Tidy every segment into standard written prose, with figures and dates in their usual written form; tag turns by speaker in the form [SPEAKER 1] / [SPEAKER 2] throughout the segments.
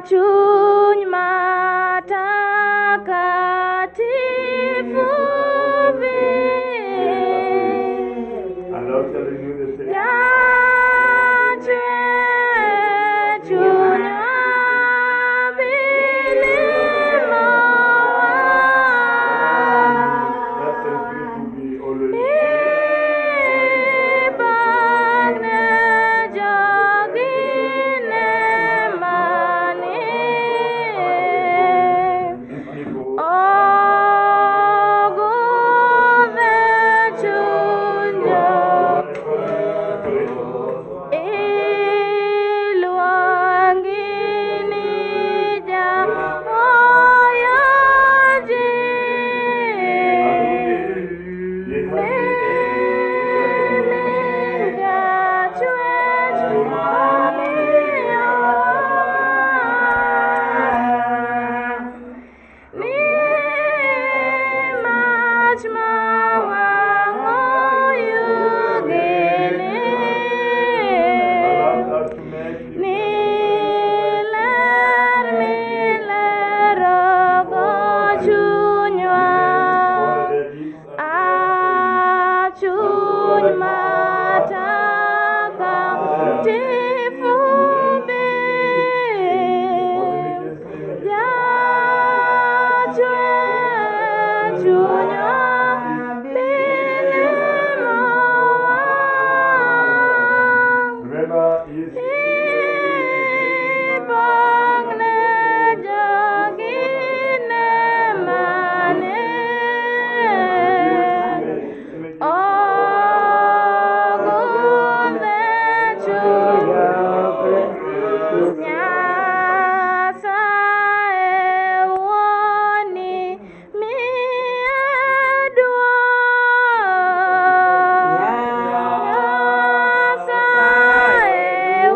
[SPEAKER 1] Chuny matakatifu bi.
[SPEAKER 2] And Lord shall renew the strength.
[SPEAKER 1] Jachwe chunywa bilimowa.
[SPEAKER 2] That same spirit will be always.
[SPEAKER 1] Ipagne jogine mani.
[SPEAKER 2] These people.
[SPEAKER 1] Ogudhe chunyo. Iluangini jaoyaji. Chuny matakatifu bi. Jachwe chunywa bilimowa.
[SPEAKER 2] Remember, is
[SPEAKER 1] Ipangne jogine mane. Ogudhe chuny Nyasaye wuoni miya duong'. Nyasaye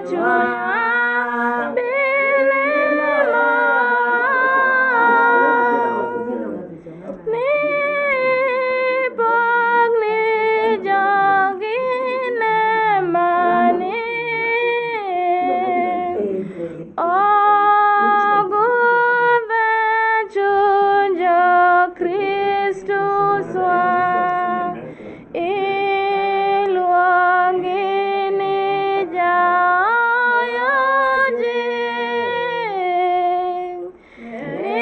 [SPEAKER 1] chunywa bilimo ni pogni jogi nemani Ogundhe chuny jo-Kristus wa iluongi ni jaoyo ji ni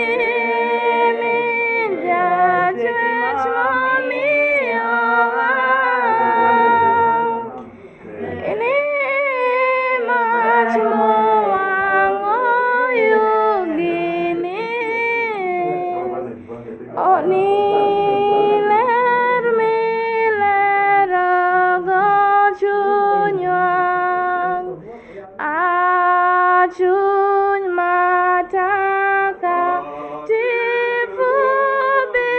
[SPEAKER 1] min jachwech momiyowa ni mach mowang'o yugini ni ler milerogo chunywa a chuny matakatifu bi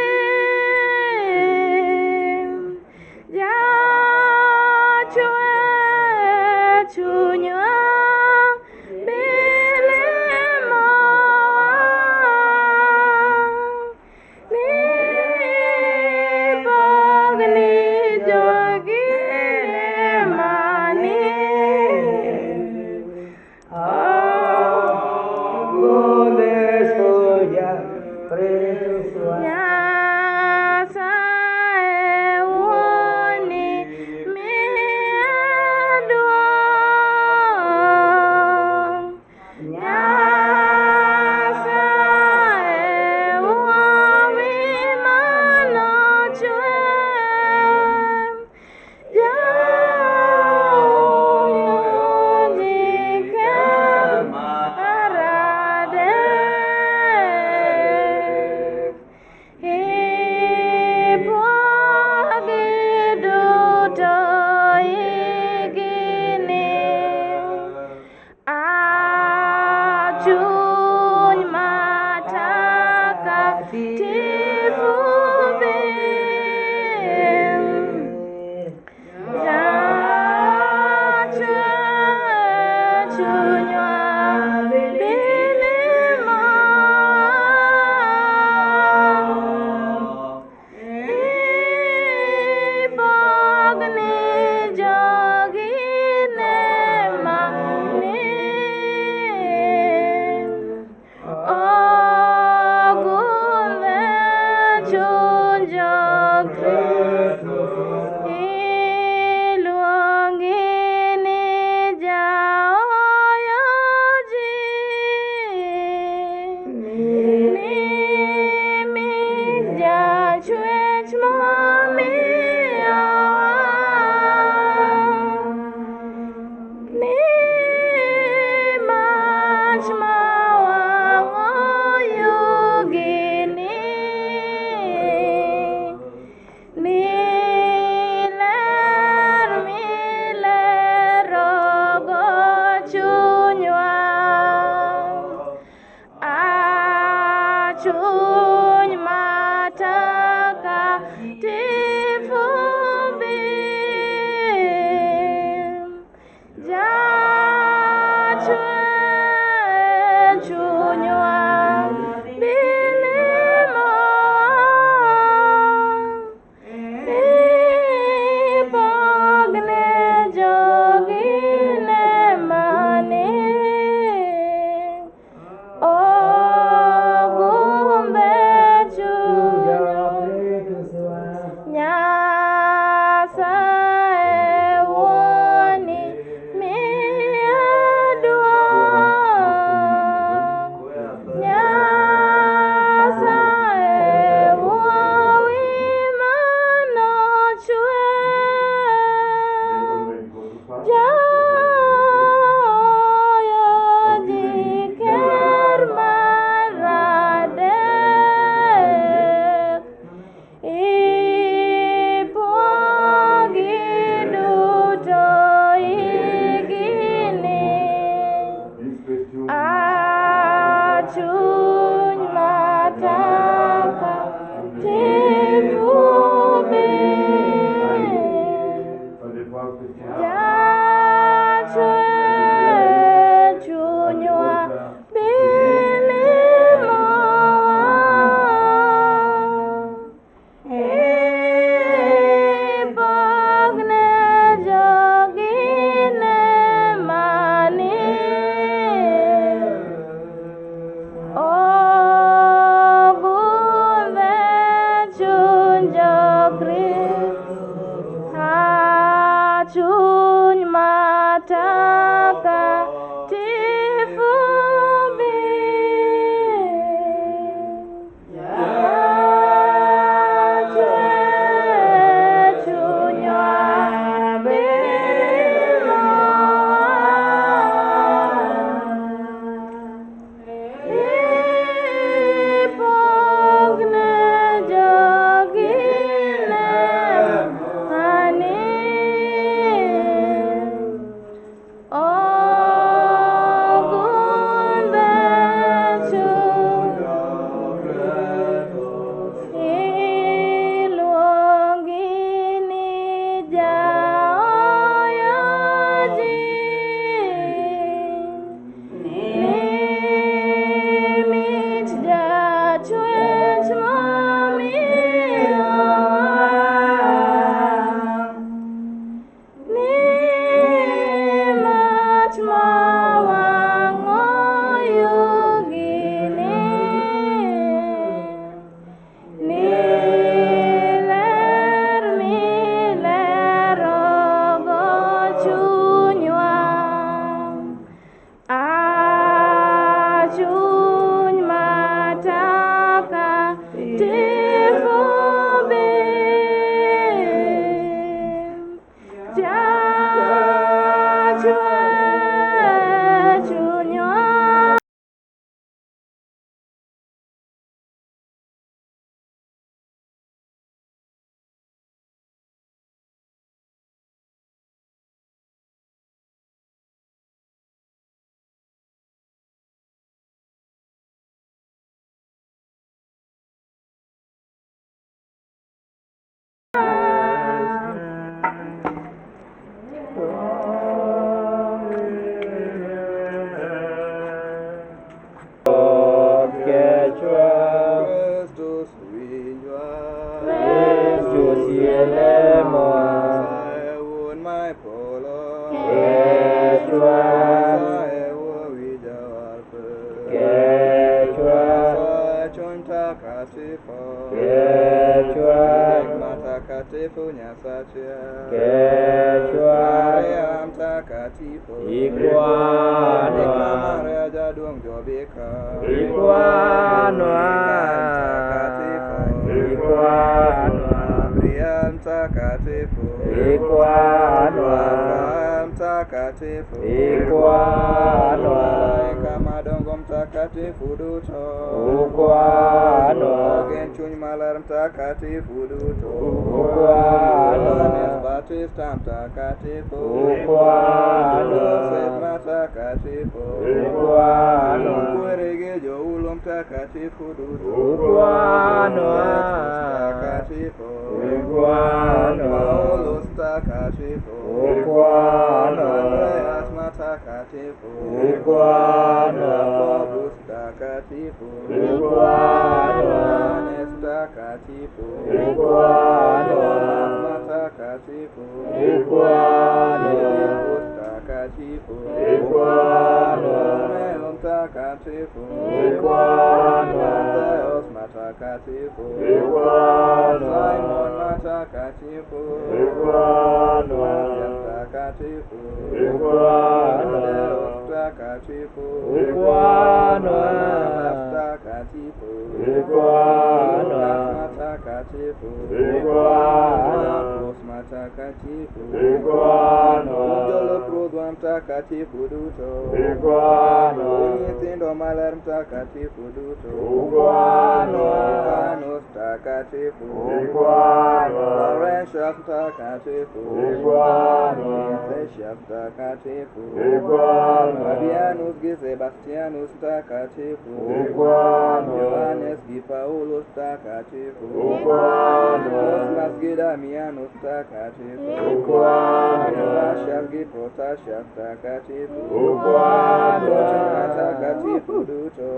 [SPEAKER 1] jachwe chunywa bilimo ni pogni jogi nemani Nyasaye wuoni miya duong'. Nyasaye wuowi manochwe. Jaoyo ji maradek. Ipwogi duto igini a chuny matakatifu bi jachwe chunywa bilimo Ipogni jogi nemani Ogundhe chuny jo-Kristo iluongi ni jaoyo ji ni min jachwech momiyowa ni mach mawang'o yugini ni ler milerogo chunywa a chuny matakatifu bi jachwe chunywa bilimo ipogne jogi nemani Ogumbe chunywa Nyasaye wuoni miya duong'.
[SPEAKER 3] Yesu Nyasache.
[SPEAKER 4] Kechwa.
[SPEAKER 3] Maria Mtakatifu.
[SPEAKER 4] Ikwanwa.
[SPEAKER 3] Bikira Maria jaduong' jobika.
[SPEAKER 4] Ikwanwa.
[SPEAKER 3] Mtakatifu.
[SPEAKER 4] Ikwanwa.
[SPEAKER 3] Gabriel Mtakatifu.
[SPEAKER 4] Ikwanwa.
[SPEAKER 3] Rafael Mtakatifu.
[SPEAKER 4] Ikwanwa.
[SPEAKER 3] Malaika madongo mtakatifu duto.
[SPEAKER 4] Ukwanwa.
[SPEAKER 3] Ogen chuny maler mtakatifu duto.
[SPEAKER 4] Ukwanwa.
[SPEAKER 3] Yohanes Batista mtakatifu.
[SPEAKER 4] Ukwanwa.
[SPEAKER 3] Joseph mtakatifu.
[SPEAKER 4] Ukwanwa.
[SPEAKER 3] Kwerege joulo mtakatifu duto.
[SPEAKER 4] Ukwanwa.
[SPEAKER 3] Mtakatifu.
[SPEAKER 4] Ukwanwa.
[SPEAKER 3] Paulo mtakatifu.
[SPEAKER 4] Ukwanwa.
[SPEAKER 3] Andreas mtakatifu.
[SPEAKER 4] Ukwanwa.
[SPEAKER 3] Yakobus mtakatifu.
[SPEAKER 4] Ukwanwa.
[SPEAKER 3] Yohanes mtakatifu.
[SPEAKER 4] Ukwanwa.
[SPEAKER 3] Thomas mtakatifu.
[SPEAKER 4] Ukwanwa.
[SPEAKER 3] Filipo mtakatifu.
[SPEAKER 4] Ukwanwa.
[SPEAKER 3] Romeo mtakatifu.
[SPEAKER 4] Ukwanwa.
[SPEAKER 3] Mathayo mtakatifu.
[SPEAKER 2] Ikwanwa.
[SPEAKER 3] Simon mtakatifu.
[SPEAKER 2] Ikwanwa.
[SPEAKER 3] Matia mtakatifu.
[SPEAKER 2] Ikwanwa.
[SPEAKER 3] Tadeo mtakatifu.
[SPEAKER 4] Ukwanwa.
[SPEAKER 3] Barnaba mtakatifu.
[SPEAKER 2] Ikwanwa.
[SPEAKER 3] Luka mtakatifu.
[SPEAKER 2] Ikwanwa.
[SPEAKER 3] Marcos mtakatifu.
[SPEAKER 2] Ikwanwa.
[SPEAKER 3] Jolup mtakatifu duto.
[SPEAKER 2] Ikwanwa.
[SPEAKER 3] Nyithindo maler mtakatifu duto.
[SPEAKER 2] Ukwanwa.
[SPEAKER 3] Stephanus mtakatifu.
[SPEAKER 2] Ikwanwa.
[SPEAKER 3] Laurentius mtakatifu.
[SPEAKER 2] Ikwanwa.
[SPEAKER 3] Vincentius mtakatifu.
[SPEAKER 2] Ikwanwa.
[SPEAKER 3] Fabianus gi Sebastianus mtakatifu.
[SPEAKER 2] Ikwanwa.
[SPEAKER 3] Yohanes gi Paulus mtakatifu.
[SPEAKER 2] Ukwanwa.
[SPEAKER 3] Cosmas gi Damianus mtakatifu.
[SPEAKER 2] Ukwanwa.
[SPEAKER 3] Gervasius gi Protasius mtakatifu.
[SPEAKER 2] Ukwanwa.
[SPEAKER 3] Proto matakatifu duto.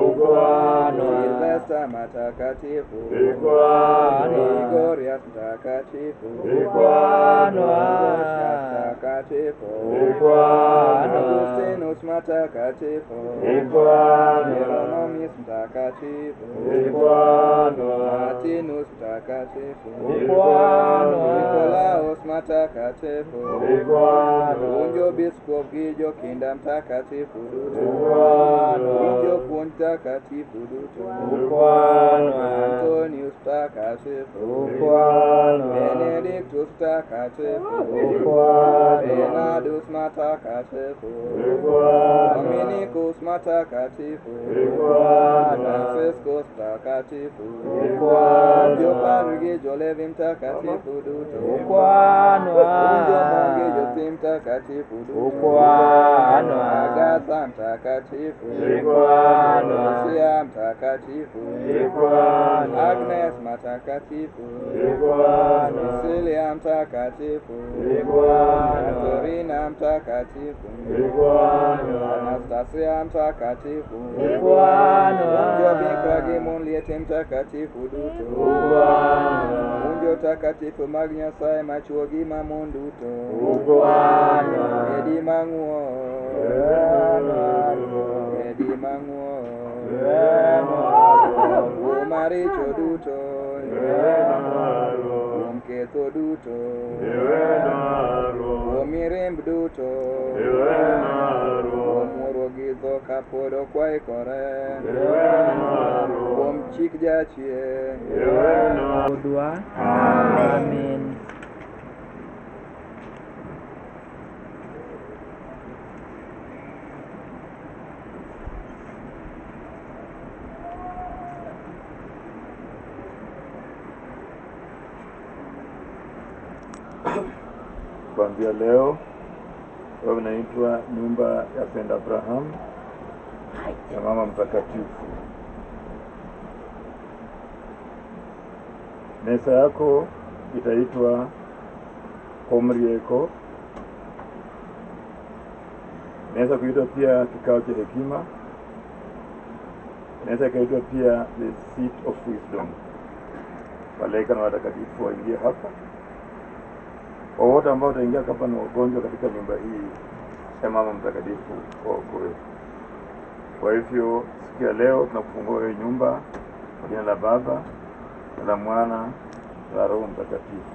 [SPEAKER 2] Ukwanwa.
[SPEAKER 3] Silvester matakatifu.
[SPEAKER 2] Ikwanwa.
[SPEAKER 3] Gregorius mtakatifu.
[SPEAKER 2] Ikwanwa.
[SPEAKER 3] Ambrosius mtakatifu.
[SPEAKER 2] Ikwanwa.
[SPEAKER 3] Augustinus matakatifu.
[SPEAKER 2] Ikwanwa.
[SPEAKER 3] Hieronymus mtakatifu.
[SPEAKER 2] Ikwanwa.
[SPEAKER 3] Martinus mtakatifu.
[SPEAKER 4] Ukwanwa.
[SPEAKER 3] Nikolaus matakatifu.
[SPEAKER 2] Ikwanwa.
[SPEAKER 3] Unjo biskop gi jokinda mtakatifu duto.
[SPEAKER 2] Ukwanwa.
[SPEAKER 3] Unjo puonj mtakatifu duto.
[SPEAKER 4] Ukwanwa.
[SPEAKER 3] Antonius mtakatifu.
[SPEAKER 4] Ukwanwa.
[SPEAKER 3] Benedictus mtakatifu.
[SPEAKER 4] Ukwanwa.
[SPEAKER 3] Bernardus matakatifu.
[SPEAKER 2] Ikwanwa.
[SPEAKER 3] Dominicus matakatifu.
[SPEAKER 2] Ikwanwa.
[SPEAKER 3] Franciscus mtakatifu.
[SPEAKER 4] Ukwanwa.
[SPEAKER 3] Jopadri gi Jolevi mtakatifu duto.
[SPEAKER 4] Ukwanwa.
[SPEAKER 3] Unjo mongi jotim mtakatifu duto.
[SPEAKER 4] Ukwanwa.
[SPEAKER 3] Agatha mtakatifu.
[SPEAKER 4] Ikwanwa.
[SPEAKER 3] Lucia mtakatifu.
[SPEAKER 2] Ikwanwa.
[SPEAKER 3] Agnes matakatifu.
[SPEAKER 2] Ikwanwa.
[SPEAKER 3] Cecilia mtakatifu.
[SPEAKER 2] Ikwanwa.
[SPEAKER 3] Katerina mtakatifu.
[SPEAKER 2] Ikwanwa.
[SPEAKER 3] Anastasia mtakatifu.
[SPEAKER 4] Ikwanwa.
[SPEAKER 3] Unjo bikra gi mon liete mtakatifu duto.
[SPEAKER 2] Ukwanwa.
[SPEAKER 3] Unjo takatifu mag Nyasaye machuo gi mamon duto.
[SPEAKER 2] Ukwanwa.
[SPEAKER 3] Edi mang'uon. Edi mang'uon. Kuom maricho duto. Kuom ketho duto. Kuom mirimb duto. Kuom wuoro gi dhok kapod ok waikore. Kuom chik jachien.
[SPEAKER 4] Ruodhwa. Amen.
[SPEAKER 2] Kuanzia leo wewe unaitwa nyumba ya St. Abraham ya mama mtakatifu. Meza yako itaitwa Komrieko. Inaweza kuitwa pia kikao cha hekima, inaweza ikaitwa pia the seat of wisdom. Malaika na watakatifu waingie hapa. Wowote ambao wataingia hapa ni wagonjwa katika nyumba hii ya mama mtakatifu waokoe. Kwa hivyo siku ya leo tunakufungua wewe nyumba kwa jina la Baba na la Mwana na la Roho Mtakatifu.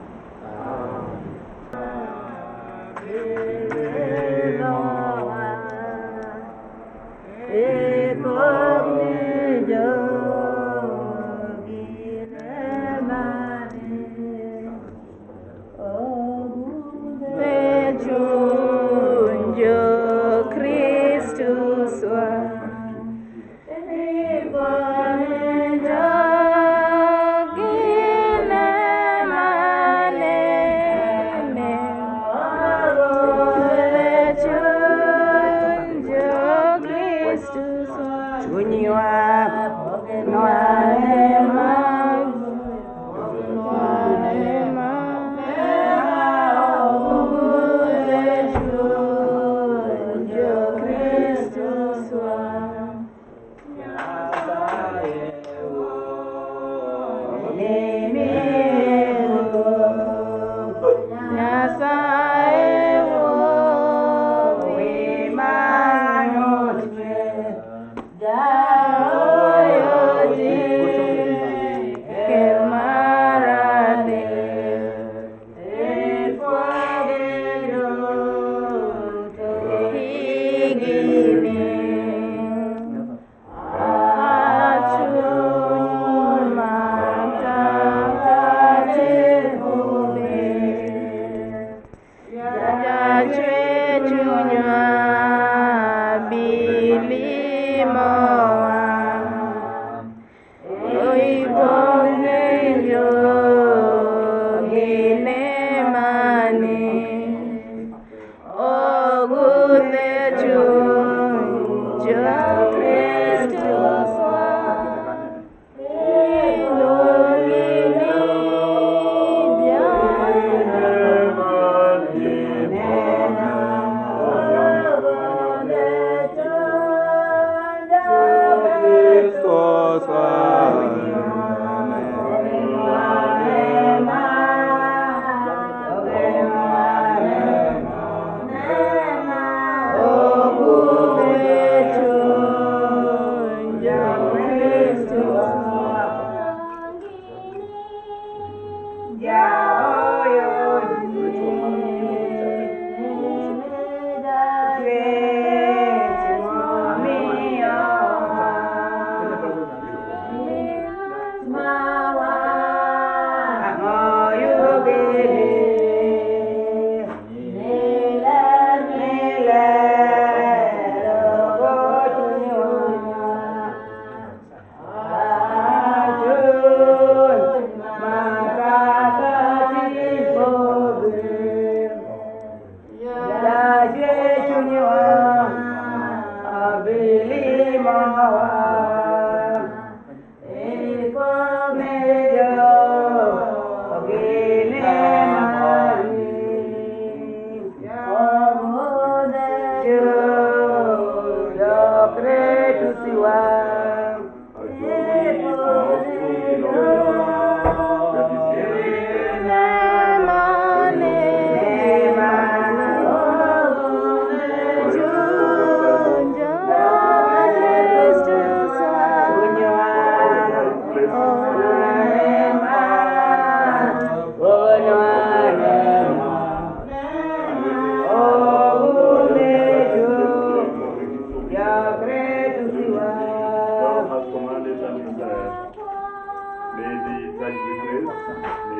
[SPEAKER 2] May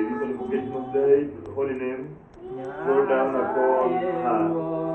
[SPEAKER 2] the supplication of thy holy name flow down upon her.